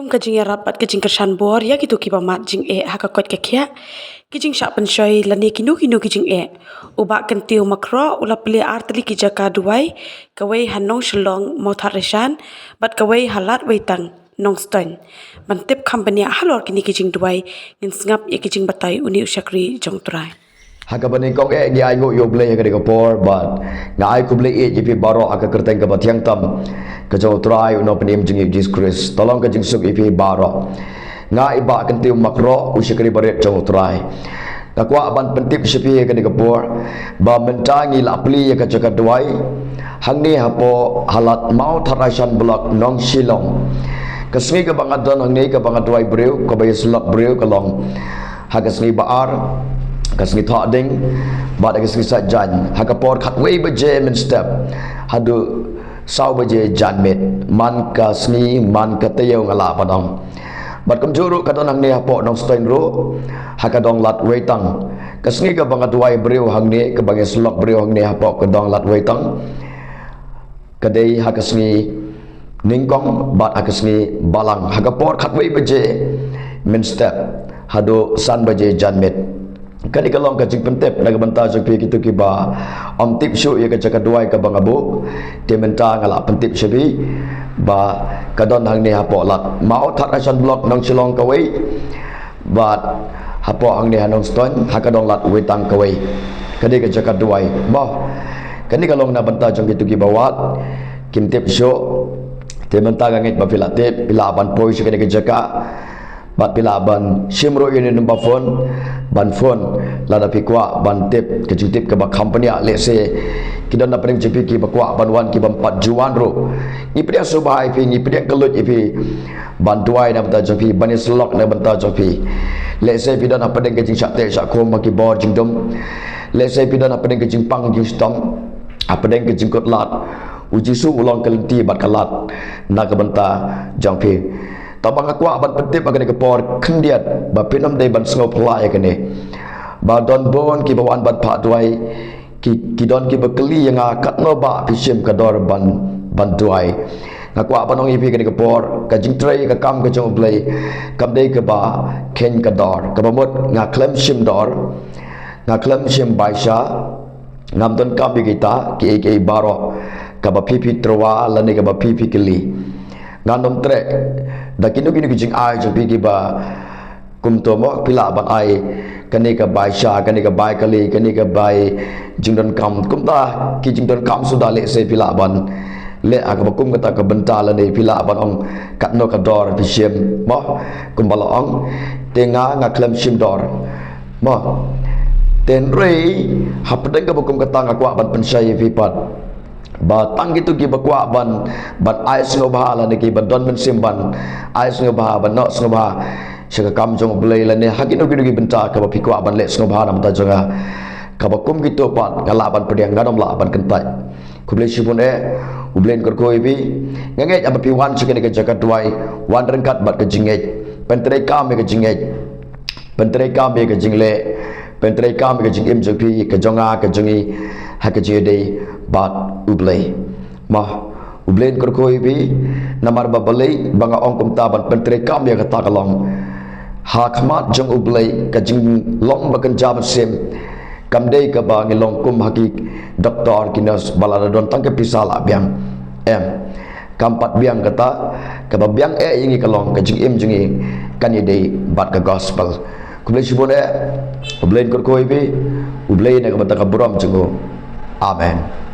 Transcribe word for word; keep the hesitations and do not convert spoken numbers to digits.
Ka jingïarap bad ka jingkyrshan bor ïa kito kiba mad jingeh ha ka koit ka khiah, ki jingshah pynshoi lane kino kino ki jingeh. U Bah Kyntiew Makhroh u la plie ar tylli ki jaka duwai, kawei ha Nongshillong Mawthadraishan bad kawei ha Ladweitang Nongstoiñ. Ban tip kham bniah halor kine ki jingduwai, ngin sngap ïa ki jingbatai une u shakri jong U Trai. Ha kaba nyngkong eh ngi ainguh ïa U Blei ha kane ka por bad nga ai khublei ïa phi baroh ha ka kyrteng kaba thiang tam ka jong U Trai U Nongpynim jong ngi U Jisu Khrist. To long ka jingsuk ïa phi baroh. Nga i Bah Kyntiew Makhroh, u shakri barit jong U Trai. Nga kwah ban pyntip sha phi ha kane ka por ba mynta ngi la plie ïa ka jaka duwai hangne hapoh Halat Mawthadraishan Block Nongshillong. Ka sngi kaba nga don hangne kaba nga duwai briew, kaba ïasyllok briew ka long ha ka sngi ba ar, ka sngi Thohdieng bad ha ka sngi Saitjaiñ, ha ka por khatwei baje mynstep haduh saw baje janmiet. Man ka sngi man ka taïew nga lah ban ong. Bad kumjuh ruh ka don hangne hapoh Nongstoiñ ruh, ha ka dong Ladweitang. Ka sngi kaba nga duwai briew hangne, kaba nga ïasyllok briew hangne hapoh ka dong Ladweitang, ka dei ha ka sngi nyngkong bad ha ka sngi balang, ha ka por khatwei baje mynstep haduh san baje janmiet. Kane ka long ka jingpyntip na ka bynta jong phi kito kiba ym tip shuh ïa ka jaka duwai kaba nga buh. Te mynta nga la pyntip sha phi ba ka don hangne hapoh Halat Mawthadraishan Block Nongshillong kawei, bad hapoh hangne ha Nongstoiñ ha ka dong Ladweitang kawei. Ka dei ka jaka duwai. Mo, kane ka long na bynta jong kito kiba wad, kim tip shuh. Te mynta nga ngeit ba phi la tip, phi lah ban poi sha kane ka jaka bad phi lah ban shim ruh ïa une u number phone ban phone lada phi kwah ban tip ka jingtip kaba kham bniah. Lehse ki don na pdeng jong phi kiba kwah ban wan, kiba ym pat ju wan ruh. Ngi pdiang sngewbha ïa phi, ngi pdiang kylluid ïa phi ban duwai na bynta jong phi, ban ïasyllok na bynta jong phi. Lehse phi don ha pdeng ka jingshah teh shah khum ha ki bor jingdum. Lehse phi don ha pdeng ka jingpang jingshitom, ha pdeng ka jingkut lad. U Jisu u long ka lynti bad ka lad na ka bynta jong phi. Tangba nga kwah ban pyntip ha kane ka por khyndiat ba phin ym dei ban sngewphylla ïa kane, ba don bun kiba wan ban phah duwai, ki, ki don kiba kylli ïa nga katno bah phi shim ka dor ban, ban duwai. Nga kwah ban ong ïa phi kane ka por, ka jingtrei ka kam ka jong U Blei kam dei kaba kheiñ ka dor. Kaba mut nga khlem shim dor, nga khlem shim baisa, ngam donkam ïa kita kiei kiei baroh kaba phi phi tyrwa lane kaba phi phi kylli. Ngan ym treh da kino kino ki jingai jong phi kiba kumto mo, phi lah ban ai kane ka baisa, kane ka bai kali, kane ka bai jingdonkam. Kumta ki jingdonkam suda lehse phi lah ban leh ha kaba kum kata ka bynta lane phi lah ban ong katno ka dor phi shim mo, kumba la ong. Te nga nga khlem shim dor mo. Te hynrei hapdeng kaba kum kata nga kwah ban pynshai ïa phi pat ba tang kito kiba kwah ban, ban ai sngewbha lane kiba don mynsiem ban ai sngewbha, ban noh sngewbha sha ka kam jong U Blei lane ha kino kino ki bynta kaba phi kwah ban leh sngewbha na bynta jong nga, kaba kum kito pat nga lah ban pdiang, ngan ym lah ban kyntait. Khublei shibun eh, U Blei un kyrkhu ïa phi. Nga ngeit haba phi wan sha kane ka jaka duwai, wan ryngkat bad ka jingngeit, pyntreikam ïa ka jingngeit, pyntreikam ïa ka jingleh, pyntreikam ïa ka jingim jong phi, ka jong nga, ka jong ngi, ha ka jingïadei bad U Blei. Mo, U Blei un kyrkhu ïa phi. Namar ba balei ba nga ong kumta ban pyntreikam ïa kata ka long, ha khmat jong U Blei ka jinglong ba kynja mynsiem kam dei kaba ngi long kum ha ki doktor ki nurse ba lada don tang ka pisa la biang. Em. Kam pat biang kata, kaba biang eh ïa ngi ka long ka jingim jong ngi kan ïadei bad ka gospel. Khublei shibun eh, U Blei un kyrkhu ïa phi, U Blei na ka bynta ka burom jong u. Amen.